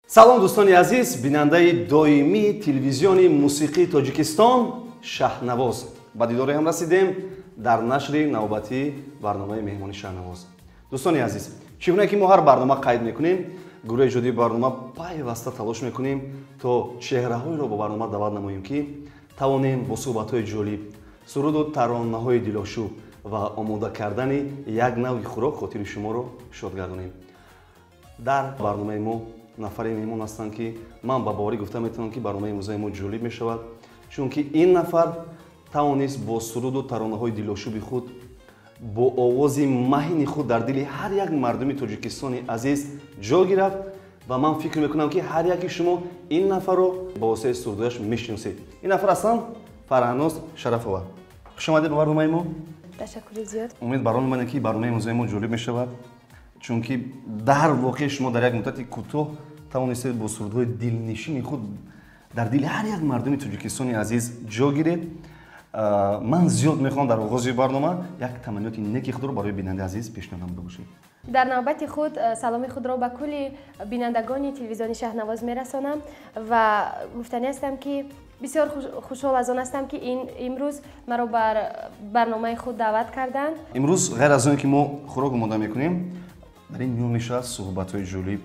Салом, дӯстони азиз, бинандаи доимии телевизиони мусиқии Тоҷикистон Шаҳнавоз. Ба дидори ҳам расидем дар нашри навбатии барномаи меҳмони Шаҳнавоз. Дӯстони азиз, чӣ гуна ки мо ҳар барнома қайд мекунем, гурӯҳи эҷодии барнома пайваста талош мекунем, то чеҳраҳоеро ба барнома даъват намоем, ки тавонем бо суҳбатҳои ҷолиб, суруду таронаҳои дилошӯб ва омода кардани як навъи хӯрок хотири шуморо шод гардонем. Дар барномаи мо нафаре меҳмон ҳастанд, ки ман ба боварӣ гуфта метавонам, ки барномаи имрӯзаи мо ҷолиб мешавад, чунки ин нафар тавонист бо суруду таронаҳои дилошӯби худ, бо овози маҳини худ дар дили ҳар як мардуми Тоҷикистони азиз ҷо гирифт ва ман фикр мекунам, ки ҳар яки шумо ин нафарро ба воситаи сурудҳояш мешиносед. Ин нафар ҳастанд Фарҳаноз Шарафова. Хуш омадед ба барномаи мо. Ташаккури зиёд. Умед бар он мемонем, ки барномаи имрӯзаи мо ҷолиб мешавад, чунки дар воқеъ шумо дар як муддати кӯтоҳ тавонистед бо сурудҳои дилнишини худ дар дили ҳар як мардуми Тоҷикистони азиз ҷо гиред. Ман зиёд мехоҳам дар оғози барнома як таманниёти неки худро барои бинандаи азиз пешниҳод намуда бошед. Дар навбати худ саломи худро ба кулли бинандагони телевизиони Шаҳнавоз мерасонам ва гуфтанӣ ҳастам, ки бисёр хушҳол аз он ҳастам, ки ин имрӯз маро бар барномаи худ даъват карданд. Имрӯз ғайр аз он ки мо хӯрок омода мекунем, дар ин миён мешавад суҳбатҳои ҷолиб,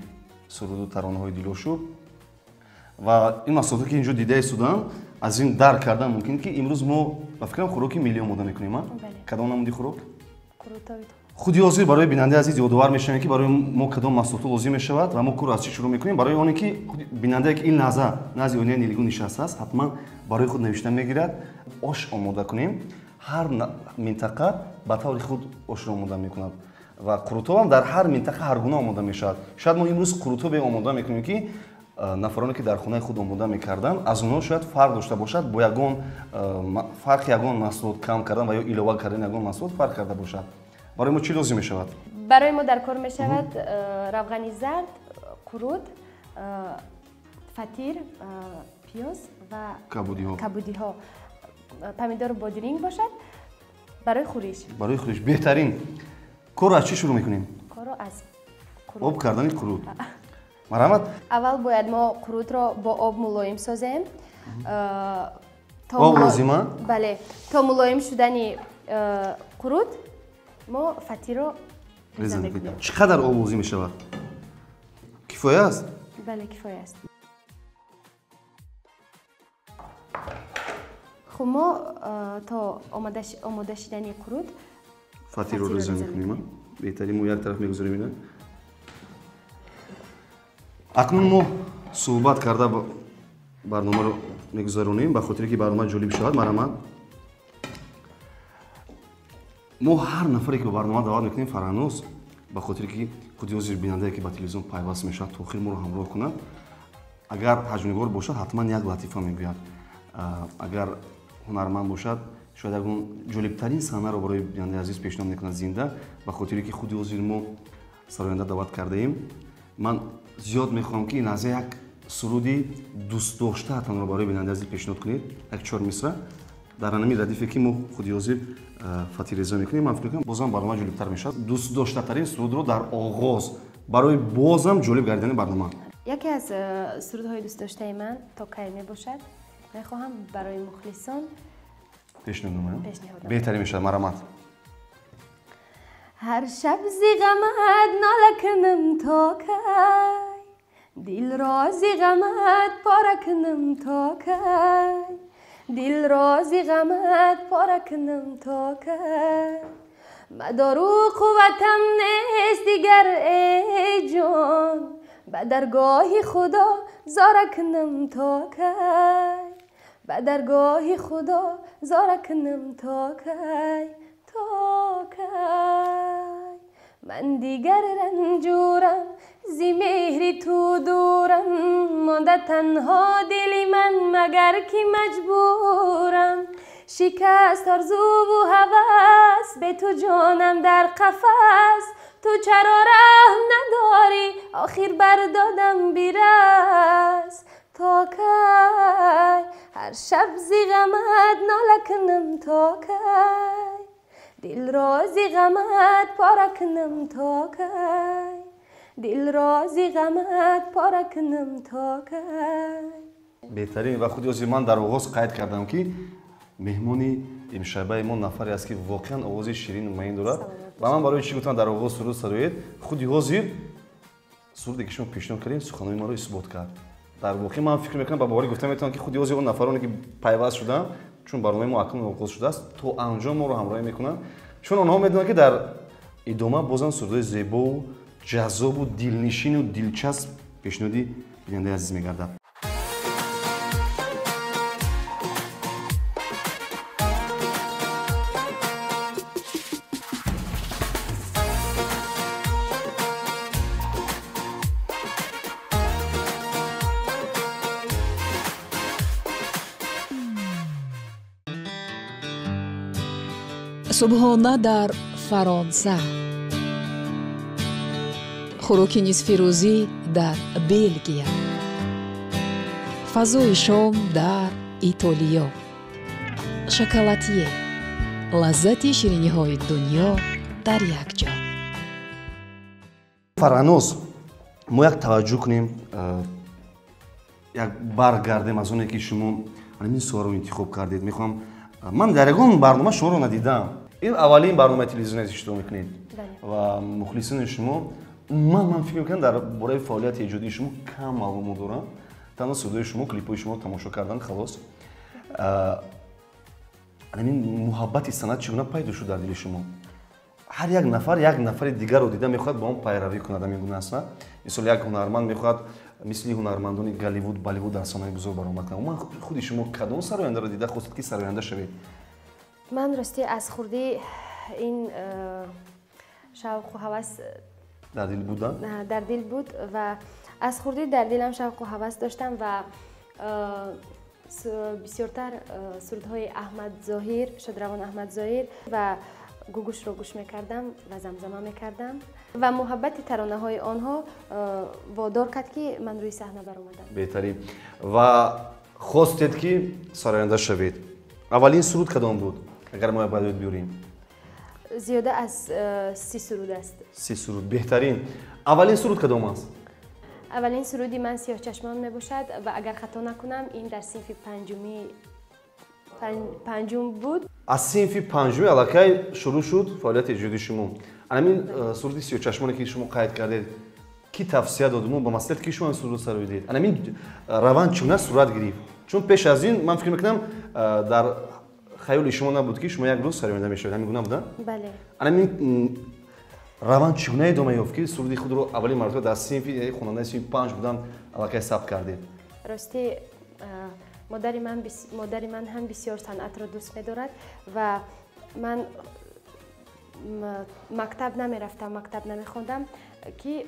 суруду таронаҳои дилошӯб ва ин маҳсулоте ки инҷо дида истодам, аз ин дарк кардан мумкин, ки имрӯз мо ба фикрам хӯроки миллӣ омода мекунем. Кадом намуди хӯрок? Худи ҳозир барои бинандаи азиз ёдовар мешавем, ки барои мо кадом маҳсулотҳо лозим мешавад ва мо корро аз чӣ шурӯъ мекунем, барои оне ки бинандае, ки ин лаҳза назди оинаи нилгун нишастааст, ҳатман барои худ навишта мегирад. Ош омода кунем. Ҳар минтақа ба таври худ ошро омода мекунад ва қурутобам дар ҳар минтақа ҳар гуна омода мешавад. Шояд мо имрӯз қурутобе омода мекунем, ки нафароне, ки дар хонаи худ омода мекарданд, аз онҳо шояд фарқ дошта бошад, бо ягон фарқи ягон маҳсулот кам кардан ва ё илова кардани ягон маҳсулот фарқ карда бошад. Барои мо чӣ лозим мешавад? Барои мо дар кор мешавад равғани зард, қурут, фатир, пиёз ва кабудиҳо, помидору бодиринг бошад барои хӯриш. Барои хӯриш беҳтарин. Корро аз чӣ шурӯъ мекунем? Корро аз қурут. Об кардани қурут. Марҳамат. Аввал бояд мо қурутро бо об мулоим созем. Об лозима? Бале. То мулоим шудани қурут мо фатирро реза мекунем. Чӣ қадар об лозим мешавад? Кифоя аст? Бале, кифоя аст. Хуб, мо то омода шудани қурут фатирро реза мекунем. Беҳтарин, мо як тараф мегузорем ина. Акнун мо суҳбат карда барномаро мегузаронем, ба хотире ки барнома ҷолиб шавад. Марҳамат. Мо ҳар нафаре, ки ба барнома даъват мекунем, Фарҳаноз, ба хотире ки худи ҳозир бинандае, ки ба телевизион пайваст мешавад, то охир моро ҳамроҳ кунад, агар ҳаҷмнигор бошад, ҳатман як латифа мегӯяд, агар ҳунарманд бошад, шояд ягон ҷолибтарин саҳнаро барои бинандаи азиз пешниҳод мекунад зинда. Ба хотире ки худи ҳозир мо сароянда даъват кардаем, ман зиёд мехоҳам, ки ин лаҳза як суруди дӯстдоштаатонро барои бинандаи азиз пешниҳод кунед, як чор мисра дар ҳамин радифе, ки мо худи ҳозир фатирреза мекунем. Ман фикр мекунам, бозам барнома ҷолибтар мешавад. Дӯстдоштатарин сурудро дар оғоз барои бозам ҷолиб гардидани барнома. Яке аз сурудҳои дӯстдоштаи ман «То кай» мебошад. Мехоҳам барои мухлисон пешниҳод намоям. Беҳтарин мешавад. Марҳамат. Ҳар шаб зи ғамат нола кунам то кай, дилро зи ғамат пора кунам то кай, дилро зи ғамат пора кунам то кай, мадору қувватам нест дигар, эй ҷон, ба даргоҳи Худо зора кунам то кай, ба даргоҳи Худо зора кунам то кай, то кай. Ман дигар ранҷурам, зи меҳри ту дурам, монда танҳо дили ман, магар ки маҷбурам. Шикаст орзуву ҳавас, бе ту ҷонам дар қафас, ту чаро раҳм надорӣ, охир бар додам бирас. То кай ҳар шаб зи ғамат нола кунам то кай, дилро зи ғамат пора кунам то кай, Дилро зи ғамат пора кунам то кай. Беҳтарин. Ва худи ҳозир ман дар оғоз қайд кардам, ки меҳмони имшабаи мо нафаре аст, ки воқеан овози ширину маин дорад. Ва ман барои чӣ гуфтам дар оғоз суруд сароед? Худи ҳозир суруде, ки шумо пешниҳод кардем, суханои маро исбот кард. Дар воқеъ ман фикр мекунам, ба боварӣ гуфта метавонам, ки худи ҳозир он нафароне, ки пайваст шуданд, чун барномаи мо акнун оғоз шудааст, то анҷом моро ҳамроҳӣ мекунанд, чун онҳо медонанд, ки дар идома бозам сурудҳои зебову ҷаззобу дилнишину дилчасп пешниҳоди бинандаи азиз мегардад. Субҳона дар Фаронса, хӯроки нисфирӯзӣ дар Белгия, фазои шом дар Итолиё, шоколатье, лаззати шириниҳои дунё дар як ҷо. Фарҳаноз, мо як таваҷҷӯҳ кунем, як баргардем аз оне, ки шумо ҳамин суҳаро интихоб кардед. Мехоҳам, ман дар ягон барнома шуморо надидам. Ин аввалин барномаи телевизионие, иштирок мекунед ва мухлисони шумо, ман фикр мекунам, дар бораи фаъолияти эҷодии шумо кам маълумот дорам. Танҳо сурудҳои шумо, клипҳои шуморо тамошо кардан, халос. Ҳамин муҳаббати санъат чӣ гуна пайдо шуд дар дили шумо? Ҳар як нафар як нафари дигарро дида мехоҳад ба он пайравӣ кунад, ҳамин гуна аст, на? Мисол, як ҳунарманд мехоҳад мисли ҳунармандони Голливуд, Болливуд дар саҳнаи бузург баромад кунад. Умуман, худи шумо кадом сарояндаро дида хостед, ки сароянда шавед? Ман ростӣ аз хурдӣ ин шавқу ҳавас дар дил буда? Дар дил буд ва аз хурдӣ дар дилам шавқу ҳавас доштам ва бисёртар сурудҳои Аҳмад Зоҳир, шодравон Аҳмад Зоҳир ва Гугушро гӯш мекардам ва замзама мекардам ва муҳаббати таронаҳои онҳо водор кард, ки ман рӯи саҳна баромадам. Беҳтарин. Ва хостед, ки сароянда шавед. Аввалин суруд кадом буд, агар мо ба ёд биёрем? Зиёда аз 30 суруд аст. 30 суруд, беҳтарин. Аввалин суруд кадом аст? Аввалин суруди ман Сиёҳчашмон мебошад ва агар хато накунам, ин дар синфи панҷум буд. Аз синфи панҷуми аллакай шурӯъ шуд фаъолияти эҷодии шумо. Ҳамин суруди Сиёҳчашмоне, ки шумо қайд кардед, ки тавсия дод, ба маслиҳат ки шумо ин сурудро сароидед? Ҳамин раванд чӣ гуна сурат гирифт? Чун пеш аз ин ман фикр мекунам, дар хаёли шумо набуд, ки шумо як рӯз сароянда мешавед, ҳамин гуна буда? Бале. Ҳамин раванд чӣ гуна идома ёфт, ки суруди худро аввалин маротиба дар синфи хонандаи синфи панҷ будан аллакай сабт кардед? Ростӣ, модари ман ҳам бисёр санъатро дӯст медорад ва ман мактаб намерафтам, мактаб намехондам, ки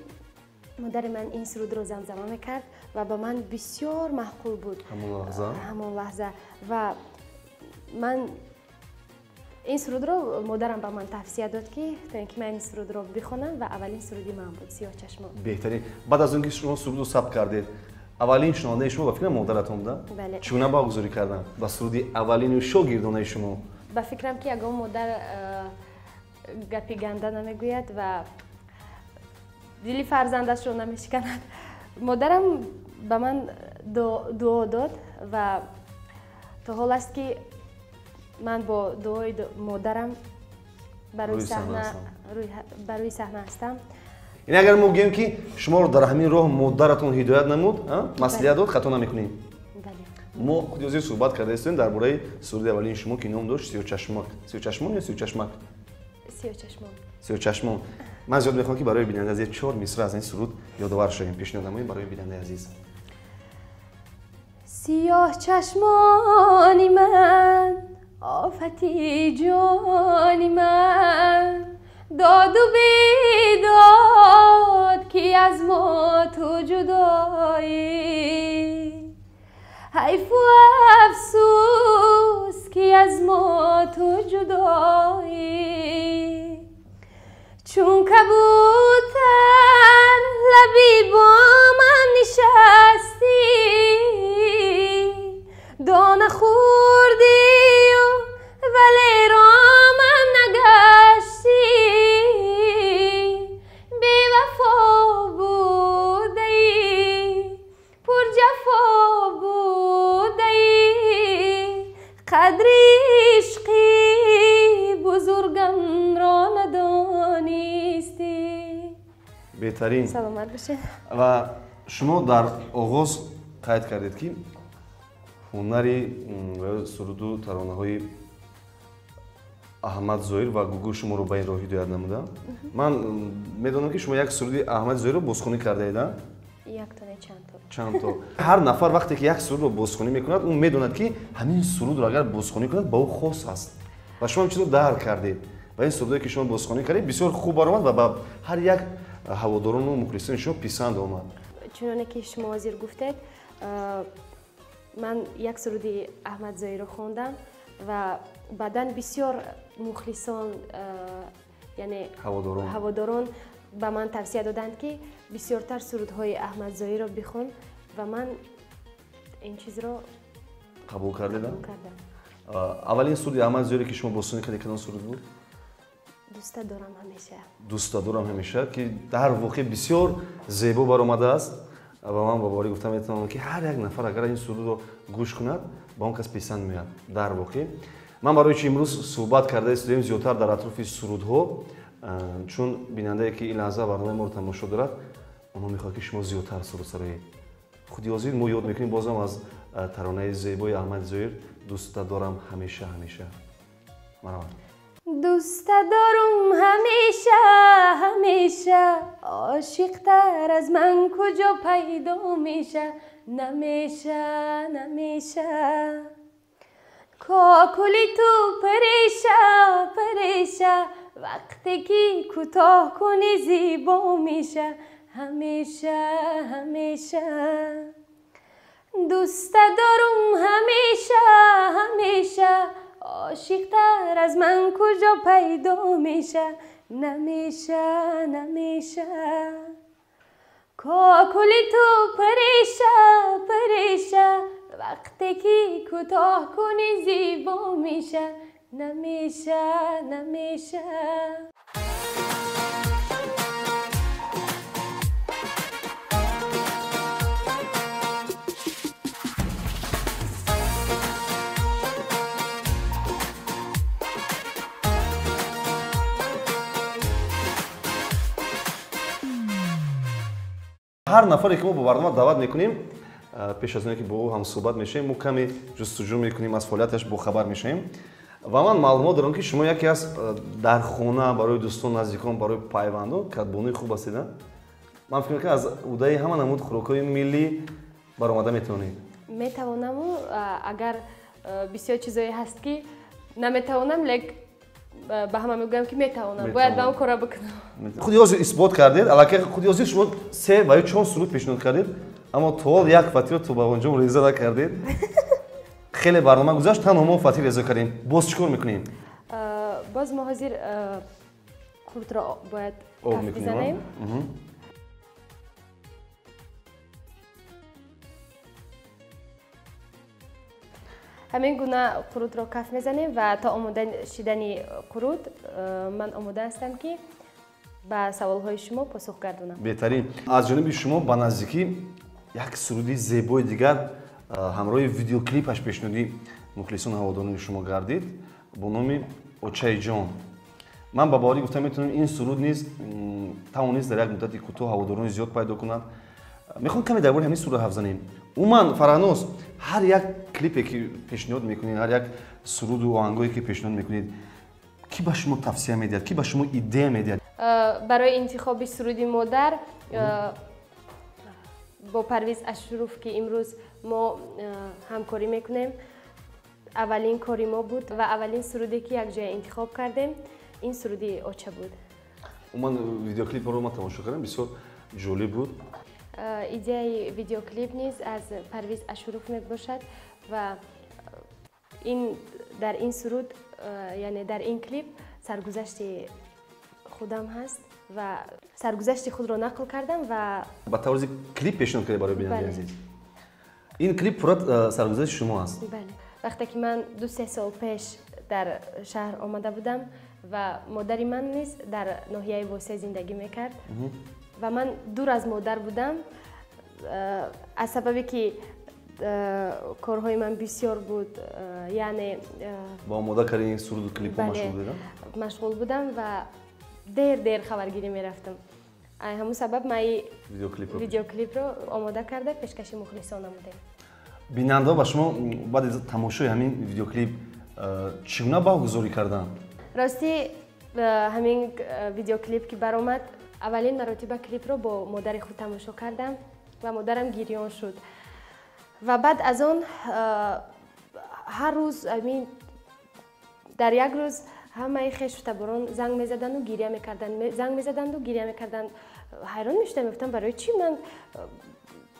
модари ман ин сурудро замзама мекард ва ба ман бисёр маъқул буд. Ҳамон лаҳза? Ҳамон лаҳза. Ва ман ин сурудро модарам ба ман тавсия дод, ки то ин ки ман ин сурудро бихонам ва аввалин суруди ман буд Сиёҳчашмон. Беҳтарин. Баъд аз он ки шумо сурудро сабт кардед, аввалин шунавандаи шумо ба фикрам модаратон буда? Бале. Чӣ гуна баҳогузорӣ карданд ба суруди аввалину шогирдонаи шумо? Ба фикрам, ки ягон модар гапи ганда намегӯяд ва дили фарзандашро намешиканад. Модарам ба ман дуо дод ва то ҳол аст, ки ман бо дуои модарам ба рӯи саҳна ҳастам. Яъне агар мо гӯем, ки шуморо дар ҳамин роҳ модаратон ҳидоят намуд, маслиҳат дод, хато намекунем? Бале. Мо худи ҳозир суҳбат карда истем дар бораи суруди аввалини шумо, ки ном дошт Сиёҳчашмак. Сиёҳчашмон ё Сиёҳчашмак? Сиёҳчашмон. Сиёҳчашмон. Ман зиёд мехоҳам, ки барои бинандаи азиз чор мисра аз ин суруд ёдовар шавем, пешниҳод намоем барои бинандаи азиз. Сиёҳчашмони ман, офати ҷони ман, доду бедод, ки аз мо ту ҷудоӣ. Ҳайфу афсӯс, ки аз мо ту ҷудоӣ. Чун кабутар лаби бо ман нишастӣ, дона хӯрдию вале ромам нагаштӣ. Бевафо Беҳтарин. Саломат бошед. Ва шумо дар оғоз қайд кардед, ки ҳунари суруду таронаҳои Аҳмад Зоир ва Гугу шуморо ба ин роҳ ҳидоят намуда. Ман медонам, ки шумо як суруди Аҳмади Зоирро бозхонӣ кардаед, а? Якто не, чандто. Чандто. Ҳар нафар вақте ки як сурудро бозхонӣ мекунад, ӯ медонад, ки ҳамин сурудро агар бозхонӣ кунад, ба ӯ хос аст. Ва шумо ҳам чизро дарк кардед. Ва ин сурудое, ки шумо бозхонӣ кардед, бисёр хуб баромад ва ба ҳар як ҳаводорону мухлисони шумо писанд омад. Чуноне ки шумо ҳозир гуфтед, ман як суруди Аҳмад Зоирро хондам ва баъдан бисёр мухлисон, яъне ҳаводорон ба ман тавсия доданд, ки бисёртар сурудҳои Аҳмад Зоирро бихон ва ман ин чизро қабул кардедам. Аввалин суруди Аҳмад Зоире, ки шумо бозхонӣ кардед, кадом суруд буд? Дӯста дорам ҳамеша. Дӯста дорам ҳамеша, ки дар воқеъ бисёр зебо баромадааст ва ман ба боварӣ гуфта метавонам, ки ҳар як нафар агар ин сурудро гӯш кунад, ба он кас писанд меояд. Дар воқеъ ман барои чи имрӯз суҳбат карда истодаем зиёдтар дар атрофи сурудҳо, чун бинандае, ки ин лаҳза барномаи моро тамошо дорад, онҳо мехоҳад, ки шумо зиёдтар суруд сароед. Худи ҳозир мо ёд мекунем бозам аз таронаи зебои Аҳмади Зоир «Дӯста дорам ҳамеша ҳамеша». Марҳамат. Дӯста дорум ҳамеша ҳамеша, ошиқтар аз ман куҷо пайдо меша, намеша, намеша. Кокули ту пареша пареша, вақте ки кӯтоҳ кунӣ зебо меша, ҳамеша ҳамеша. Дӯста дорум ҳамеша ҳамеша, ошиқтар аз ман куҷо пайдо меша, намеша, намеша. Кокули ту пареша пареша, вақте ки кӯтоҳ кунӣ зебо меша, намеша, намеша. Ҳар нафаре, ки мо ба барнома даъват мекунем, пеш аз оне ки бо ӯ ҳамсӯҳбат мешавем, мо каме ҷустуҷӯ мекунем, аз фаъолияташ бохабар мешавем. Ва ман маълумот дорам, ки шумо яке аз дар хона барои дӯстон, наздикон, барои пайвандон кадбонуи хуб ҳастед. Ман фикр мекунам, аз удаи ҳама намуд хӯрокҳои миллӣ баромада метавонед. Метавонаму агар бисёр чизое ҳаст, ки наметавонам, лек ба ҳама мегӯям, ки метавонам, бояд ба он кора бикунам. Худи ҳозир исбот кардед, аллакай худи ҳозир шумо се ва ё чор суруд пешниҳод кардед, аммо то ҳол як фатиро то ба анҷом реза накардед. Хеле барнома гузашт, танҳо мо фатир реза кардем. Боз чӣ кор мекунем? Боз мо ҳозир қуртро бояд каф бизанем. Ҳамин гуна қурутро каф мезанем ва то омода шидани қурут ман омода ҳастам, ки ба саволҳои шумо посух гардонам. Беҳтарин. Аз ҷониби шумо ба наздикӣ як суруди зебои дигар ҳамроҳи видеоклипаш пешниҳоди мухлисону ҳаводорони шумо гардид бо номи «Очаи ҷон». Ман ба боварӣ гуфта метавонам, ин суруд низ тавонист дар як муддати кӯтоҳ ҳаводорони зиёд пайдо кунад. Мехоҳам каме дар бораи ҳамин суруд ҳарф занем. Умуман, Фарҳноз, ҳар як клипе, ки пешниҳод мекунед, ҳар як суруду оҳангое, ки пешниҳод мекунед, кӣ ба шумо тавсия медиҳад, кӣ ба шумо идея медиҳад? Барои интихоби суруди модар бо Парвиз Ашуров, ки имрӯз мо ҳамкорӣ мекунем, аввалин кори мо буд ва аввалин суруде, ки якҷоя интихоб кардем, ин суруди оча буд. Умуман, видеоклипро ман тамошо кардам, бисёр ҷолиб буд. Идеяи видеоклип низ аз Парвиз Ашуров мебошад ва ин дар ин суруд, яъне дар ин клип, саргузашти худам ҳаст ва саргузашти худро нақл кардам ва ба таври клип пешниҳод кардед барои бинандаи азиз. Ин клип пурра саргузашти шумо аст. Бале. Вақте ки ман 2-3 сол пеш дар шаҳр омада будам ва модари ман низ дар ноҳияи Восе зиндагӣ мекард ва ман дур аз модар будам, аз сабабе ки корҳои ман бисёр буд, яъне ба омода кардани суруду клипҳо машғул будед? Машғул будам ва дер дер хабаргирӣ мерафтам. Ҳамун сабаб ма видеоклипро омода карда пешкаши мухлисон намудем. Бинандаҳо ба шумо баъди тамошои ҳамин видеоклип чӣ гуна баҳогузорӣ карданд? Ростӣ, ҳамин видеоклип ки баромад, аввалин маротиба клипро бо модари худ тамошо кардам ва модарам гирён шуд. Ва баъд аз он ҳар рӯз, дар як рӯз ҳамаи хешу таборон занг мезаданду гиря мекарданд, занг мезаданду гиря мекарданд. Ҳайрон мешудам, мегуфтам, барои чӣ ман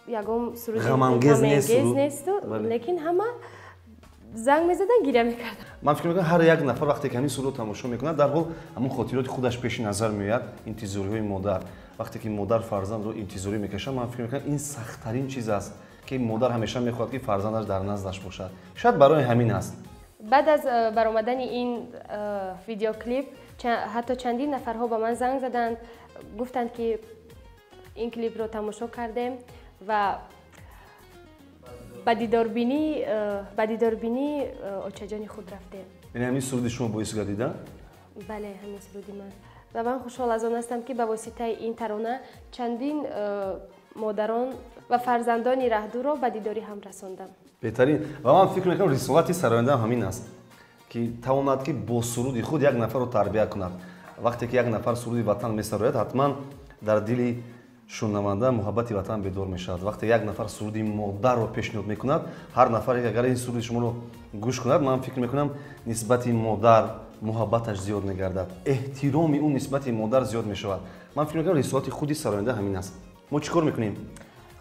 ягон суруди ғамангез несту, лекин ҳама занг мезадан, гиря мекарданд. Ман фикр мекунам, ҳар як нафар вақте ки ҳамин сурудро тамошо мекунад, дарҳол ҳамон хотироти худаш пеши назар меояд, интизориҳои модар. Вақте ки модар фарзандро интизорӣ мекашад, ман фикр мекунам, ин сахттарин чиз аст, ки модар ҳамеша мехоҳад, ки фарзандаш дар наздаш бошад. Шояд барои ҳамин аст. Баъд аз баромадани ин видеоклип ҳатто чандин нафарҳо ба ман занг заданд, гуфтанд, ки ин клипро тамошо кардем ва ба дидорбинии очаҷони худ рафтем. Яъне ҳамин суруди шумо боис гардида? Бале, ҳамин суруди ман. Ва ман хушҳол аз он ҳастам, ки ба воситаи ин тарона чандин модарон ва фарзандони раҳдурро ба дидори ҳам расондам. Беҳтарин. Ва ман фикр мекунам, рисолати сарояндаам ҳамин аст, ки тавонад, ки бо суруди худ як нафарро тарбия кунад. Вақте ки як нафар суруди ватан месарояд, ҳатман дар дили шунаванда муҳаббати ватан бедор мешавад. Вақте як нафар суруди модарро пешниҳод мекунад, ҳар нафаре агар ин суруди шуморо гӯш кунад, ман фикр мекунам, нисбати модар муҳаббаташ зиёд мегардад, эҳтироми ӯ нисбати модар зиёд мешавад. Ман фикр мекунам, рисолати худи сароянда ҳамин аст. Мо чӣ кор мекунем?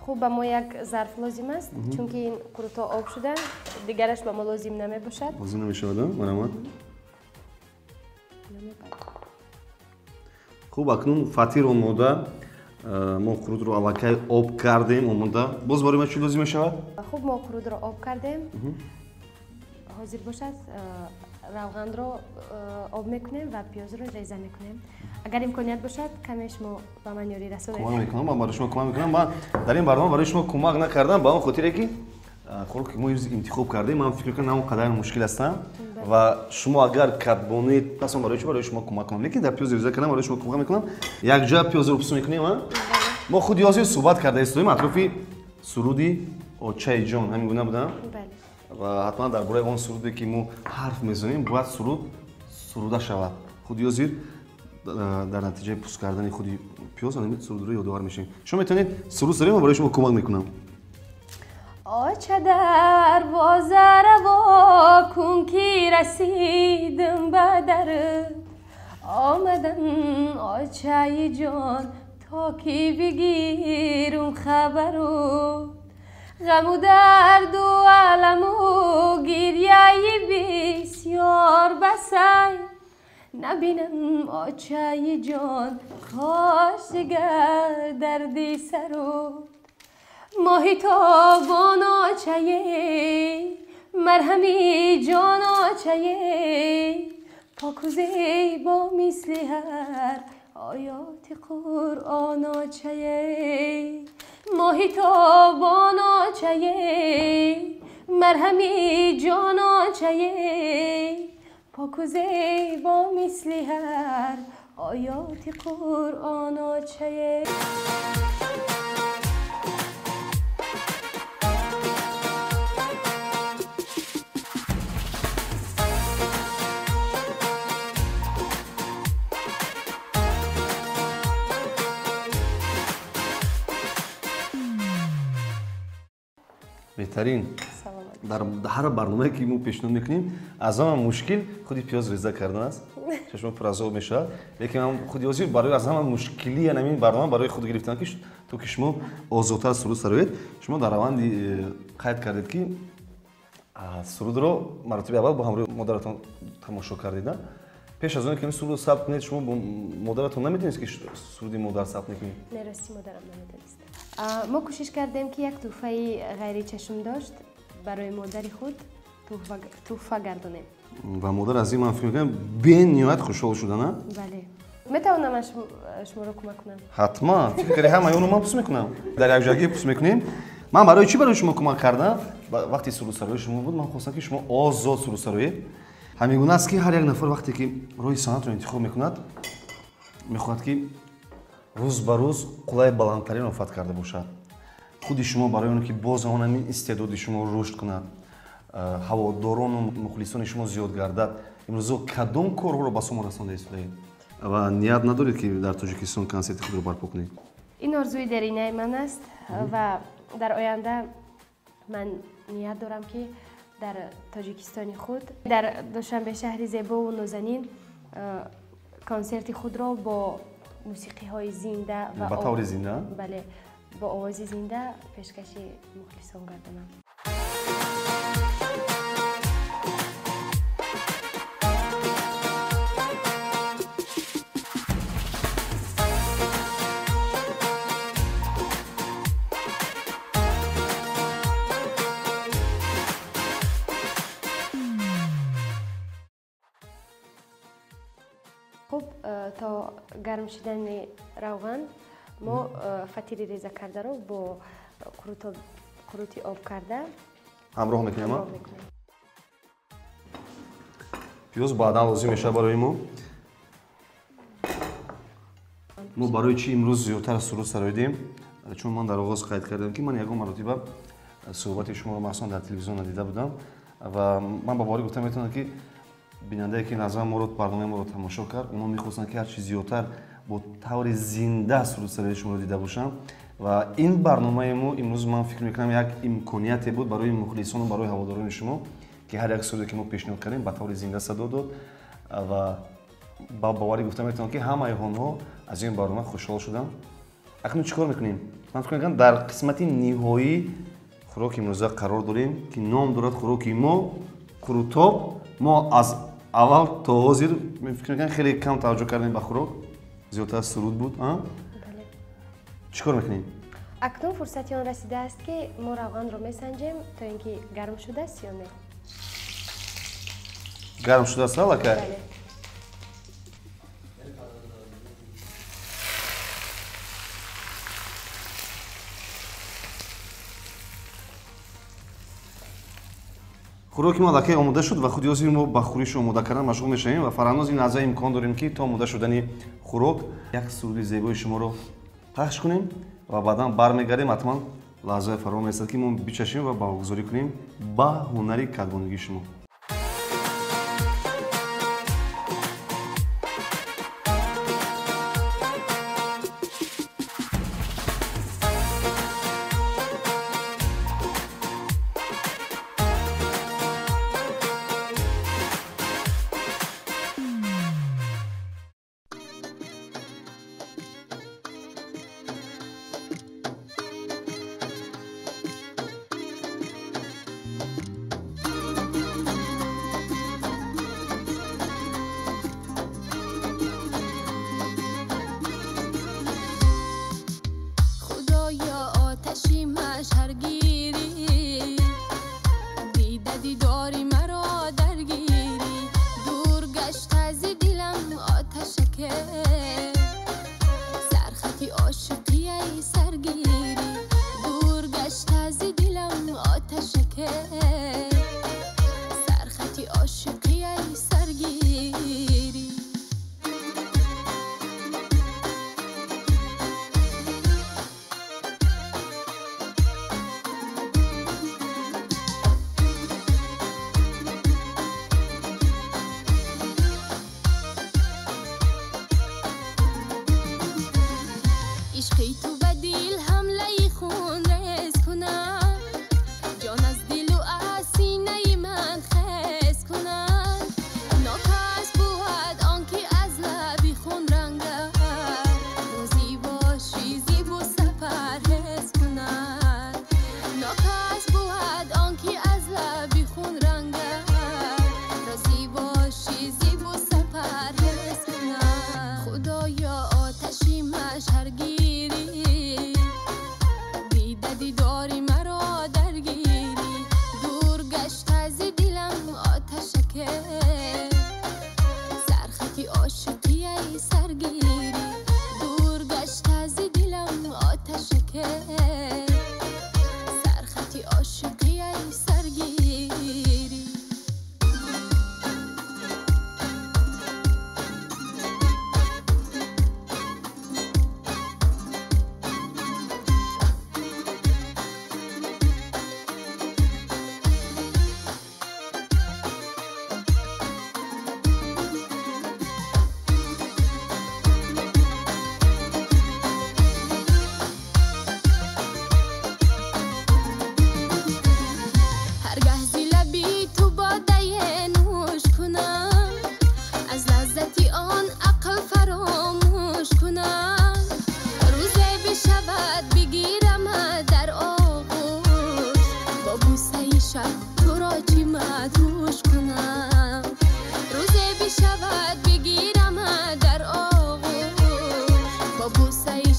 Хуб, ба мо як зарф лозим аст, чунки ин қурутҳо об шуданд, дигараш ба мо лозим намебошад. Лозим намешавад, марҳамат. Хуб, акнун фатир омода, мо қурутро аллакай об кардем, омода. Боз барои ма чӣ лозим мешавад? Хуб, мо қурутро об кардем. Ҳозир бошад, равғанро об мекунем ва пиёзро реза мекунем. Агар имконият бошад, каме шумо ба ман ёрӣ расонед. Кӯмак мекунам, ман барои шумо кӯмак мекунам. Ман дар ин барнома барои шумо кӯмак накардам ба он хотире, ки хӯроке ки мо имрӯз интихоб кардем, ман фикр мекунам, на он қадар мушкил ҳастам ва шумо агар катбонед, пас ман барои чӣ барои шумо кӯмак кунам? Лекин дар пиёз реза кардам барои шумо кӯмак мекунам. Якҷоя пиёзро пус мекунем. Мо худи ҳозир суҳбат карда истоем атрофи суруди очаи ҷон, ҳамин гуна будам? Ва ҳатман дар бораи он суруде, ки мо ҳарф мезанем, бояд суруд суруда шавад. Худи ҳозир дар натиҷаи пус кардани худи пиёз ҳамин сурудро ёдовар мешавем. Шумо метавонед суруд сарем, ман барои шумо кӯмак мекунам. Оча дарвоза раво кун, ки расидам ба дарат, омадам, очаи ҷон, то ки бигирум хабару ғаму дарду аламу гирьяи бисёр басай. Набинам, очаи ҷон, кош дигар дарди сару. Моҳи тобон очае, марҳами ҷон очае, поку зебо мисли ҳар оёти Қуръон очае. Моҳи тобон очае, марҳами ҷон очае, поку зебо мисли ҳар оёти Қуръон очае. Беҳтарин. Дар ҳар барномае, ки мо пешниҳод мекунем, аз ҳама мушкил худи пиёз реза кардан аст. Чашмо пур азоб мешавад, лекин ман худи ҳозир барои аз ҳама мушкили ҳамин барнома барои худ гирифтам, ки то ки шумо озодтар суруд сароед. Шумо дар раванди қайд кардед, ки сурудро маротиби аввал бо ҳамроҳи модаратон тамошо кардед. Пеш аз он ки сурудро сабт кунед, шумо бо модаратон наметавонист, ки суруди модар сабт мекунед? Не, рости, модарам наметавонист. Мо кӯшиш кардем, ки як тӯҳфаи ғайричашмдошт барои модари худ тӯҳфа гардонем. Ва модар аз ин, ман фикр мекунам, бениҳоят хушҳол шуда, на? Бале. Метавонам ман шуморо кӯмак кунам? Ҳатман. Фикр кардӣ, ҳамаи онро ман пус мекунам. Дар якҷоягӣ пус мекунем. Ман барои чӣ барои шумо кӯмак кардам? Вақте сурудсарои шумо буд, ман хостам, ки шумо озод сурудсароед. Ҳамин гуна аст, ки ҳар як нафар вақте ки роҳи санъатро интихоб мекунад, мехоҳад, ки Рӯз ба рӯз қуллаи баландтаринро фатҳ карда бошад. Худи шумо барои он ки боз он ҳамин истеъдоди шумо рушд кунад, ҳаводорону мухлисони шумо зиёд гардад, имрӯзо кадом корҳоро ба сомон расонда истодаед ва ният надоред, ки дар Тоҷикистон консерти худро барпо кунед? Ин орзуи деринаи ман аст ва дар оянда ман ният дорам, ки дар Тоҷикистони худ, дар Душанбе, шаҳри зебову нозанин, консерти худро бо мусиқиҳои зинда ва ба таври зинда? Бале, бо овози зинда пешкаши мухлисон гардонам. Хуб, то гарм шудани равған мо фатири реза кардаро бо қурути об карда ҳамроҳ мекунем. Пиёз баъдан лозим мешавад барои мо. Мо барои чӣ имрӯз зиёдтар суруд сароидем? Чун ман дар оғоз қайд кардам, ки ман ягон маротиба суҳбати шуморо махсусан дар телевизион надида будам ва ман ба боварӣ гуфта метавонам, ки бинандае, ки назар моро, барномаи моро тамошо кард, онҳо мехостанд, ки ҳарчи зиёдтар бо таври зинда сурудсароии шуморо дида бошанд. Ва ин барномаи мо имрӯз, ман фикр мекунам, як имконияте буд барои мухлисону барои ҳаводорони шумо, ки ҳар як суруде, ки мо пешниҳод кардем, ба таври зинда садо дод. Ва ба боварӣ гуфта метавонам, ки ҳамаи онҳо аз ин барнома хушҳол шуданд. Акнун чӣ кор мекунем? Ман фикр мекунам, дар қисмати ниҳоии хӯроки имрӯза қарор дорем, ки ном дорад хӯроки мо қурутоб. Мо аз аввал то ҳозир, фикр мекунам, хеле кам таваҷҷӯҳ кардем ба хӯрок, зиёдтар суруд буд. Чӣ кор мекунем? Акнун фурсати он расидааст, ки мо равғанро месанҷем, то ин ки гарм шудааст ё не. Гарм шудааст аллакай? Бале. Хӯроки мо аллакай омода шуд ва худи ҳозир мо ба хӯриши омода кардан машғул мешавем. Ва Фарҳноз, ин лаҳза имкон дорем, ки то омода шудани хӯрок як суруди зебои шуморо пахш кунем ва баъдан бармегардем. Ҳатман лаҳзаи фаро мерасад, ки мо бичашем ва баҳогузорӣ кунем ба ҳунари кадбонугии шумо. Худоё, оташи машҳаргирӣ.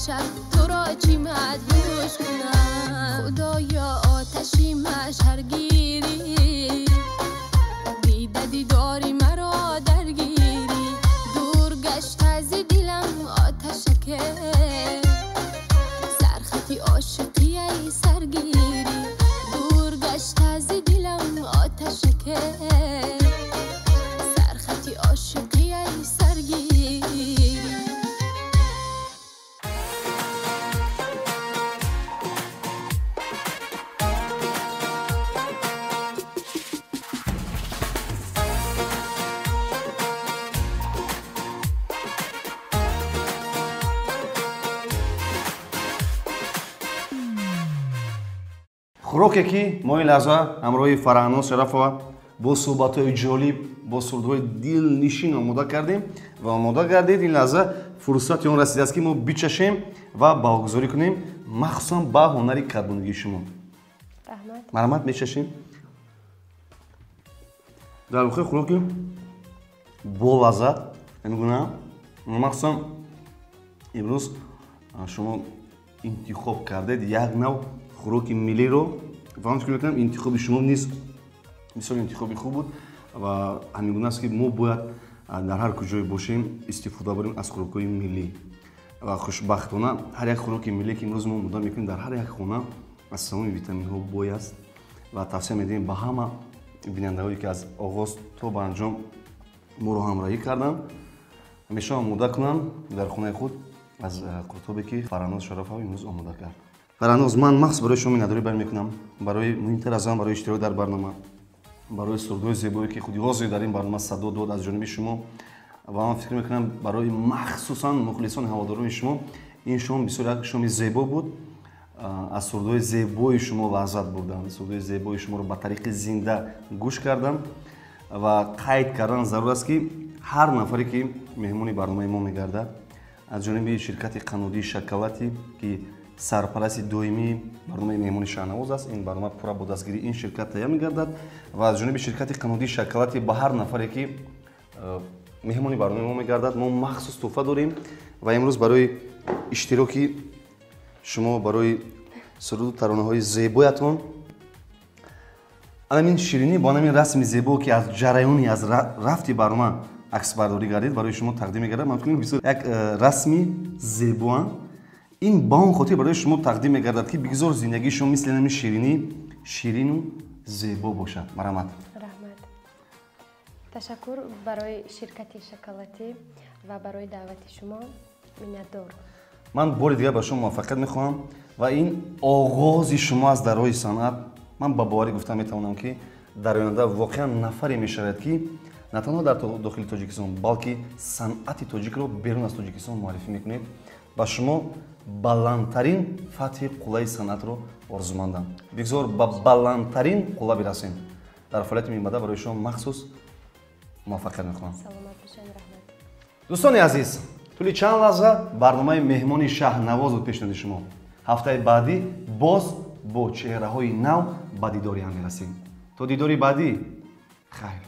шаб туро чӣ мадҳуш кунам. Худоё оташи машҳаргирӣ, дида дидори маро даргирӣ, дур гашт аз дилам оташаке, сархати ошиқияи саргирӣ, дур гашт аз дилам оташаке, сархати ошиқияи саргирӣ. Хӯроке ки мо ин лаҳза ҳамроҳи Фараҳноз Шарафова бо суҳбатҳои ҷолиб, бо сурудҳои дилнишин омода кардем ва омода гардид, ин лаҳза фурсати он расидааст ки мо бичашем ва баҳогузорӣ кунем, махсусан ба ҳунари кадбонугии шумо. Марҳамат, мечашем. Дар воқеъ хӯроки бо лаззат мегӯям, махсусан имрӯз шумо интихоб кардед як нав хӯроки миллиро ва ман фикр мекунам интихоби шумо низ бисёр интихоби хуб буд ва ҳамин гуна аст ки мо бояд дар ҳар куҷое бошем истифода барем аз хӯрокҳои миллӣ ва хушбахтона ҳар як хӯроки миллӣ ки имрӯз мо омода мекунем дар ҳар як хона аз тамоми витаминҳо бой аст ва тавсия медиҳем ба ҳама бинандаҳое ки аз оғоз то ба анҷом моро ҳамроҳӣ карданд, ҳамеша омода кунанд дар хонаи худ аз қуртобе ки Фараҳноз Шарафова имрӯз омода кард. Фараҳноз, ман махсус барои шумо миннатдорӣ баён мекунам, барои муҳимтар аз ҳама барои иштирок дар барнома, барои сурудҳои зебое ки худи ҳозир дар ин барнома садо дод аз ҷониби шумо ва ман фикр мекунам барои махсусан мухлисони ҳаводорони шумо ин шом бисёр як шоми зебо буд. Аз сурудҳои зебои шумо лаззат бурдам, сурудҳои зебои шуморо ба тариқи зинда гӯш кардам ва қайд кардан зарур аст ки ҳар нафаре ки меҳмони барномаи мо мегардад аз ҷониби ширкати қаннодии шоколадӣ ки сарпарасти доимии барномаи меҳмони Шаҳнавоз аст, ин барнома пурра бо дастгирии ин ширкат таҳия мегардад ва аз ҷониби ширкати қаннодии шоколадӣ ба ҳар нафаре ки меҳмони барномаи мо мегардад мо махсус тӯҳфа дорем ва имрӯз барои иштироки шумо, барои суруду таронаҳои зебоятон анамин ширинӣ бо анамин расми зебо ки аз ҷараёни аз рафти барнома аксбардорӣ гардид барои шумо тақдим мегардад. Ман фикр мекунам бисёр як расми зебоа ин ба он хотир барои шумо тақдим мегардад ки бигзор зиндагии шумо мисли анамин ширинӣ ширину зебо бошад. Марҳамат. Раҳмат. Ташаккур барои ширкати шоколадӣ ва барои даъвати шумо. Миннатдор. Ман бори дигар ба шумо муваффақият мехоҳам ва ин оғози шумо аст дар роҳи санъат. Ман ба боварӣ гуфта метавонам ки дар оянда воқеан нафаре мешавад ки на танҳо дар дохили Тоҷикистон, балки санъати тоҷикро берун аз Тоҷикистон муаррифӣ мекунед. Ба шумо баландтарин фатҳи қуллаи санъатро орзумандам. Бигзор ба баландтарин қулла бирасем. Дар фаъолияти минбаъда барои шумо махсус муваффақият мехоҳам. Саломат бошед, раҳмат. Дӯстони азиз, тӯли чанд лаҳза барномаи меҳмони Шаҳнавоз буд пешниҳоди шумо. Ҳафтаи баъдӣ боз бо чеҳраҳои нав ба дидори ҳам мерасем. То дидори баъдӣ, хайр.